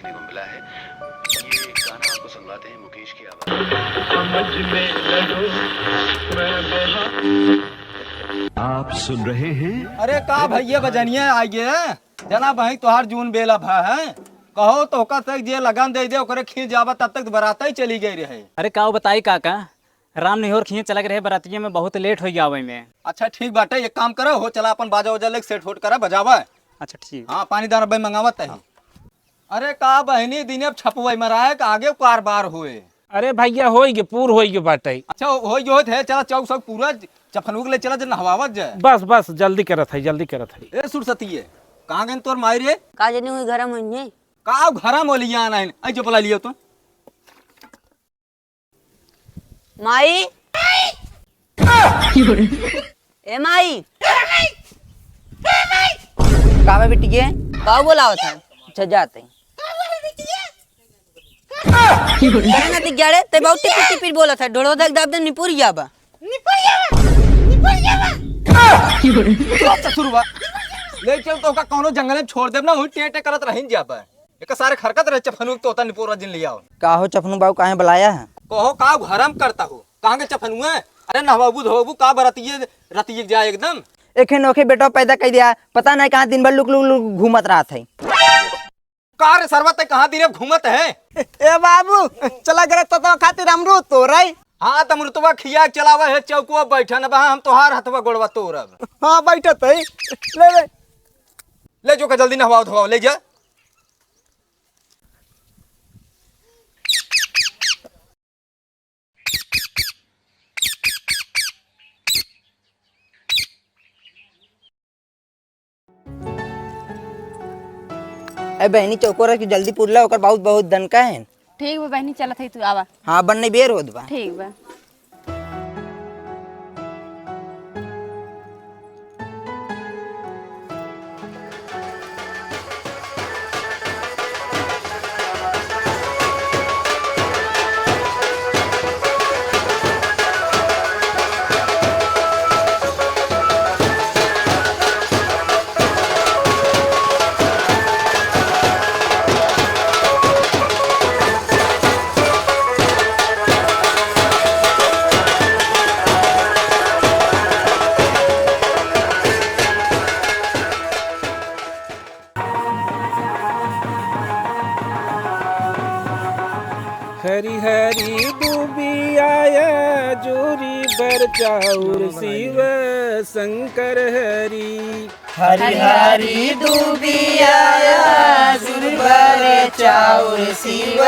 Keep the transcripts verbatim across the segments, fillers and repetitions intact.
देखने को मिला है। ये गाना आपको सुनवाते हैं मुकेश की आवाज। आप सुन रहे हैं। अरे का भइया बजनिया आइगे, जना बहिं तोहार जून बेला भा है, कहो तो ओका तक जे लगन दे दे, ओकरे खींच जाबा, तब तक तो बरातै चली गई रहे। अरे का बताई काका, राम निहोर खींच चला के रहे बरातिये में, बहुत लेट होइ गया आवे में। अच्छा ठीक बाटे, एक काम करो हो, चला अपन बाजा उजा लेके सेट होट करा, बजावा। अच्छा ठीक। हाँ, पानी दाना भाई मंगावत है। अरे का बहिनी, दिने अब छपवई मराए का आगे कारबार होए। अरे भइया, होई गे, पूर होई गे बाटई। अच्छा, होई गे होत है, चला चौक सौक पूरा चफनुक ले चला, जे नहवावत जाए। बस, बस, जल्दी करत है, जल्दी करत है। ए सुरसतिये, कहाँ गइन तोर माई रे? का जनी हुई घरम हुई है। का घरम होली यहाँ नहीं, आई जो बुला लियो तो। माई। ए माई। का बा बिटिये? का बोलावत है? अच्छा, जाते हैं। करे ना दिख जाड़े, ते बहुत टिपिर टिपिर बोलत है, ढोड़ो देख दाब दे निपुर जाबा। निपुर जाबा, निपुर जाबा। चुप ससुरवा। ले चल तो का कौनो जंगल में छोड़ देब ना, हुई टें टें करत रहिन जाबा। एक सारे हरकत रहे चफनू तोता निपोरा जिन लियाओ। का हो चफनू बाबू, काहे बुलाया है? कहो का घरम करता हो? कहाँ के चफनू है? अरे नहवाबू धोबू का बरतिये रतिये जाए एकदम। एखे नोखे बेटा पैदा कर दिया, पता नहीं कहाँ दिन भर लुक लुक लुक घूमत रहत है। का रे सरवा, ते कहाँ दिन घूमत है? ए बाबू, चला जरा तोता खातिर अमरूद तोड़े। हाँ, त अमरुतवा खिया के चलावे है, चौकुआ बैठा न बा, हम तोहार हथवा गोड़वा तोड़ब। हाँ, बैठत है। ले, ले। ले जो का जल्दी नहवाओ धोवाओ, ले जा। ए बहनी, चौकोरा की जल्दी पुरला, ओकर बहुत, बहुत दन का है। ठीक बा बहनी, चलत है, तू आवा। हाँ, बन्ने बेर होत बा। ठीक बा। हरी हरी दूबिया या जूरी बर चाउर शिव शंकर हरी। हरी हरी दूबिया या जूरी बर चाउर शिव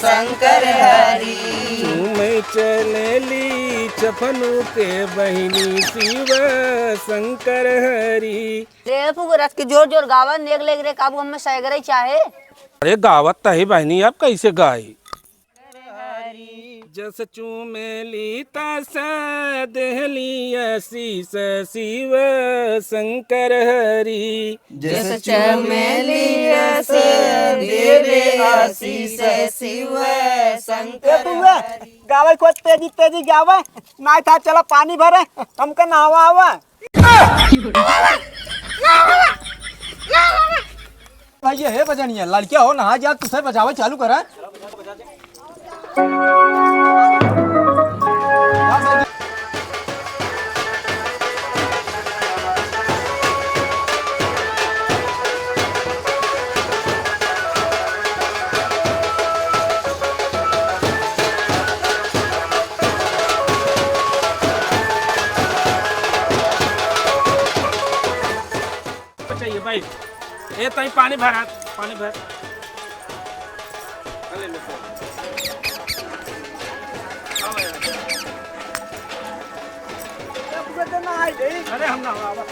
शंकर हरी। चूमे चलेली चफनू के बहिनी शिव शंकर हरी। रे फुगरस के जोर जोर गावा, नेग लेग रे काबू हमें सैगरे चाहे। अरे गावत त है बहनी, अब कैसे गाई? जस चूमेली तस देहली आशीष शिव शंकर हरी। जस चमेली अस देवे आशीष शिव शंकर ए बुआ, हरी। गावे को तेजी तेजी गावे, नाय था चला पानी भरे, हमका नहवा आवा। भैया, हे बजनिया, लड़किया हो, नहा जा, तुसे बजावे चालू करा। चाहिए भाई। ए, तई पानी भरा, पानी भर। अरे, हम ना आवा।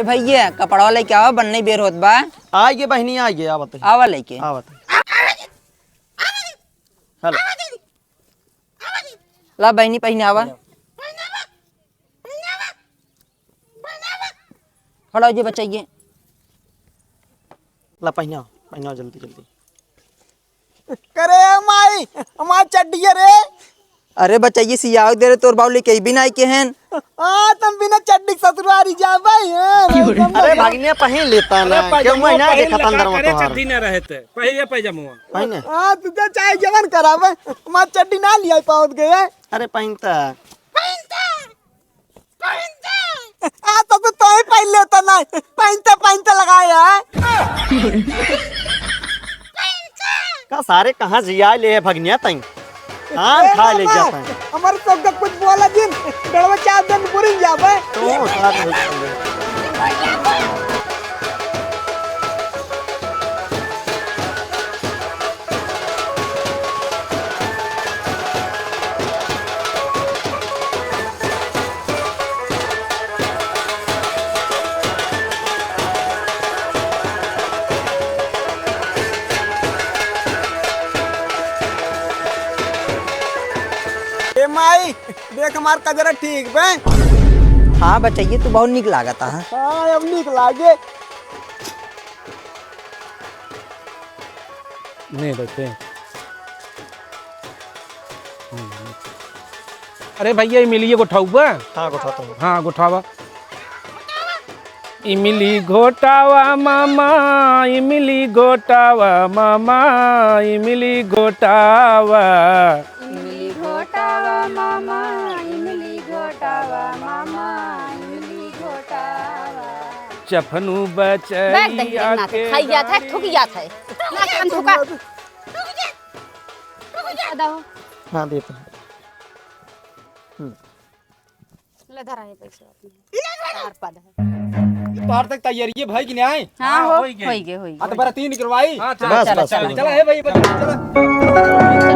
भइया, कपड़वा लइके आवा, बनने बेर होत बा। आइगे बहिनी, आइगे, आवत है। आवा लइके। आवत है। हेलो। ला बहिनी, पहिने आवा। खड़ा हो जे बचइये। ला पहिनाओ, पहिनाओ जल्दी, जल्दी। करे माई, हमार चड्डी रे। अरे बचइये, सियाव दे रे, तोर बाऊ लइके भी नाई के हैं। हाँ, तुम बिना चड्डी के ससुरारी जाबे हैं। अरे भगिनिया, पहिन लेता ना, अरे क्यों पैजामा महीना पहिन देखा ले, का तंदर में करे तोहार। चड्डी ना रहे ते, पहिरे पैजामा। पहिने। हाँ, तू तो चाहे जवन कराबे, हमार चड्डी ना लिया पावत गए। अरे पहिनता। पहिनता। आ, तो तू तो ही पहिन लेता ना, पहिनते, पहिनते लगाए है। का सारे कहाँ जिया ले है भगनिया तई? कान ए खा ले बाबा, जाता है। हमारे सबके कुछ बोला जिन, गड़वा चार दिन बुरी जाबे। तो साथ में ए माई, देख हमार कजरा ठीक बे। हाँ बचइये, तू बहुत नीक लागत है। हाँ, अब नीक लागे। नहीं बैठे। हम्म। अरे भइया, इमली गोठाउबा? हाँ, गोठाता हूँ। हाँ, गोठावा। इमली घोटावा मामा, इमली घोटावा मामा, इमली घोटावा। इमली घोटावा मामा, इमली घोटावा मामा, इमली घोटावा। चफनू बैग दही बचैया ना के खाई जात है, गाड़ी। थूक जात है। ना, थूका। हाँ, देते हैं। हम्म। ले धरा है पैसा अपने। चार पद है। तोहर तक तैयारी है भाई कि नहीं? हाँ, हाँ, हो, होई गई। होई गई, होई हाँ, तो गई। बराती निकलवाई। हाँ, चला, बस, चला, बस, चला, बस। चला, है भाई, बस, चला।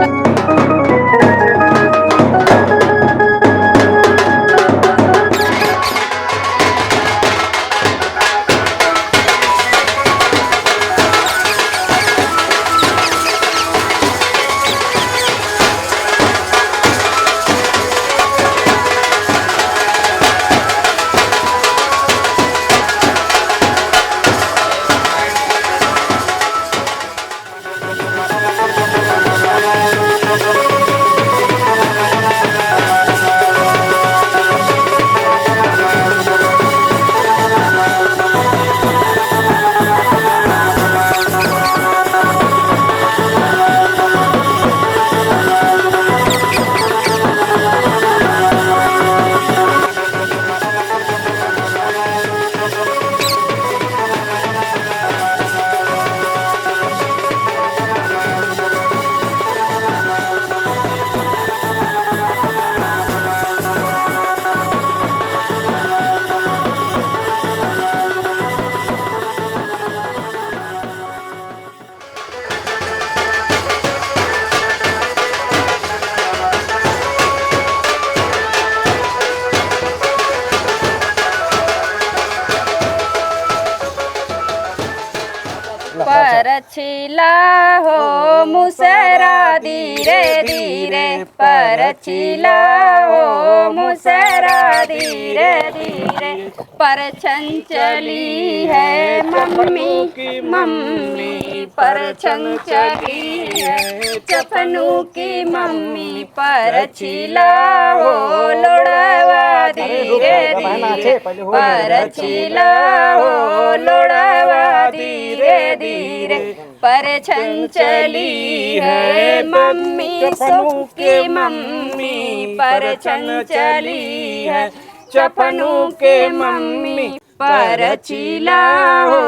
परछिला हो मुसरा धीरे धीरे, परछिला हो मुसरा धीरे धीरे। परछन चली है मम्मी, मम्मी, परछन चली है चपनू की मम्मी। परछिला हो लोड़वा धीरे धीरे, परछिला हो लोड़वा धीरे धीरे। परछन चली है मम्मी, सबके मम्मी, परछन चली है चपनू के मम्मी। परछिला हो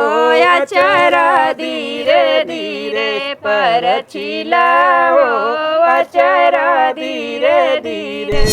अचरा धीरे धीरे, परछिला हो अचरा धीरे धीरे।